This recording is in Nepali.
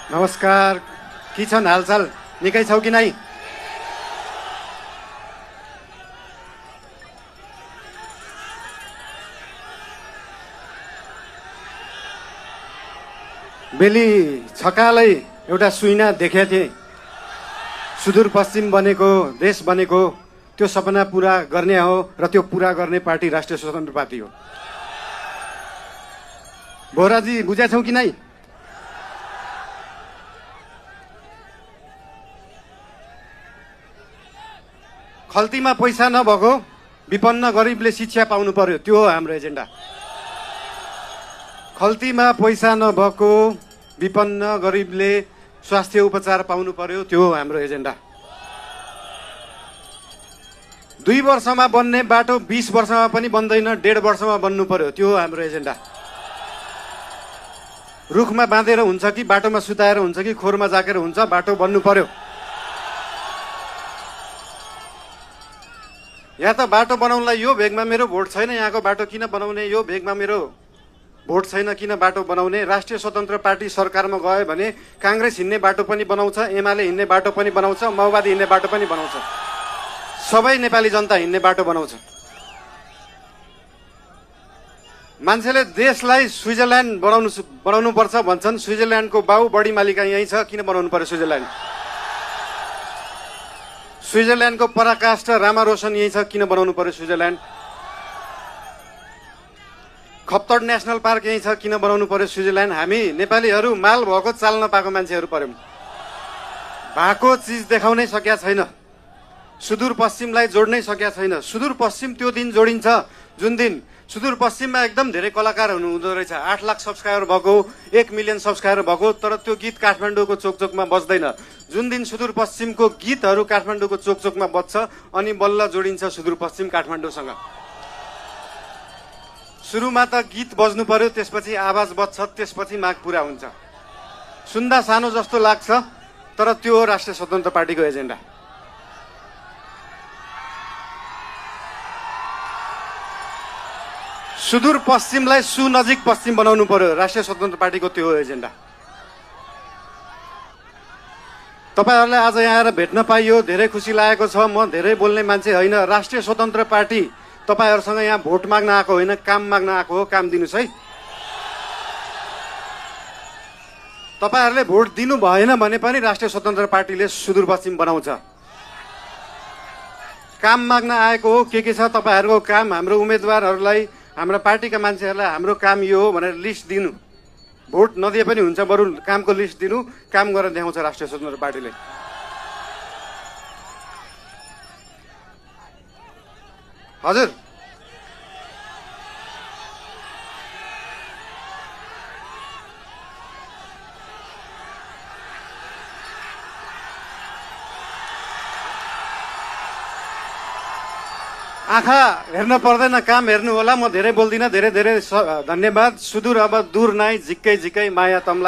नमस्कार, के छन् हालचाल? निकै छौ कि नै? बेली छकालै एउटा सुइना देखेको थिएँ। सुदूरपश्चिम बनेको, देश बनेको, त्यो सपना पुरा गर्ने हो र त्यो पुरा गर्ने पार्टी राष्ट्रिय स्वतन्त्र पार्टी हो। बोहराजी बुझेछौ कि नै? खल्तीमा पैसा नभएको विपन्न गरिबले शिक्षा पाउनु पर्यो, त्यो हो हाम्रो एजेन्डा। खल्तीमा पैसा नभएको विपन्न गरिबले स्वास्थ्य उपचार पाउनु पर्यो, त्यो हो हाम्रो एजेन्डा। 2 वर्षमा बन्ने बाटो 20 वर्षमा पनि बन्दैन, 1.5 वर्षमा बन्नु पर्यो, त्यो हो हाम्रो एजेन्डा। रुखमा बाँधेर हुन्छ कि बाटोमा सुताएर हुन्छ कि खोरमा जाकेर हुन्छ, बाटो बन्नु पर्यो। यहाँ त बाटो बनाउनलाई यो भेगमा मेरो भोट छैन, यहाँको बाटो किन बनाउने, यो भेगमा मेरो भोट छैन किन बाटो बनाउने। राष्ट्रिय स्वतन्त्र पार्टी सरकारमा गयो भने काङ्ग्रेस हिँड्ने बाटो पनि बनाउँछ, एमाले हिँड्ने बाटो पनि बनाउँछ, माओवादी हिँड्ने बाटो पनि बनाउँछ, सबै नेपाली जनता हिँड्ने बाटो बनाउँछ। मान्छेले देशलाई स्विजरल्यान्ड बनाउनु पर्छ भन्छन्। स्विजरल्यान्डको बाउ बढी मालिका यहीँ छ, किन बनाउनु पर्यो स्विजरल्यान्ड? स्विजरल्यान्डको पराकाष्ठ रामारोसन यहीँ छ, किन बनाउनु पर्यो स्विजरल्यान्ड? खप्तड नेसनल पार्क यहीँ छ, किन बनाउनु पर्यो स्विजरल्यान्ड? हामी नेपालीहरू माल भएको चाल नपाएको मान्छेहरू पर्यौँ। भएको चिज देखाउनै सकेका छैन, सुदूरपश्चिमलाई जोड्नै सकेका छैन। सुदूरपश्चिम त्यो दिन जोडिन्छ जुन दिन सुदूरपश्चिममा एकदम धेरै कलाकार हुँदो रहेछ। 8 लाख सब्सक्राइबर भएको, 1 मिलियन सब्सक्राइबर भएको, तर त्यो गीत काठमाडौँको चोकचोकमा बज्दैन। जुन दिन सुदूरपश्चिमको गीतहरू काठमाडौँको चोकचोकमा बज्छ अनि बल्ल जोडिन्छ सुदूरपश्चिम काठमाडौँसँग। सुरुमा त गीत बज्नु पर्यो, त्यसपछि आवाज बज्छ, त्यसपछि माग पुरा हुन्छ। सुन्दा सानो जस्तो लाग्छ, तर त्यो हो राष्ट्रिय स्वतन्त्र पार्टीको एजेन्डा। सुदूरपश्चिमलाई सुनजिक पश्चिम बनाउनु पर्यो, राष्ट्रिय स्वतन्त्र पार्टीको त्यो हो एजेन्डा। तपाईहरुलाई आज यहाँ आएर भेट्न पाइयो, धेरै खुसी लागेको छ। म धेरै बोल्ने मान्छे होइन। राष्ट्रिय स्वतन्त्र पार्टी तपाईहरुसँग यहाँ भोट माग्न आएको होइन, काम माग्न आएको हो। काम दिनुस् है। तपाईहरुले भोट दिनु भएन भने पनि राष्ट्रिय स्वतन्त्र पार्टीले सुदूरपश्चिम बनाउँछ। काम माग्न आएको हो। के छ तपाईहरुको काम? हाम्रो उम्मेदवारहरूलाई, हाम्रा पार्टीका मान्छेहरूलाई हाम्रो काम यो हो भनेर लिस्ट दिनु। भोट नदिए पनि हुन्छ, बरु कामको लिस्ट दिनु, काम गरेर देखाउँछ राष्ट्रिय स्वतन्त्र पार्टीले। हजुर, आँखा हेर्न पर्दैन, काम हेर्नु होला। म धेरै बोल्दिनँ। धेरै धेरै धन्यवाद। सुदूर अब दूर नाइ, झिक्कै झिक्कै माया तमला।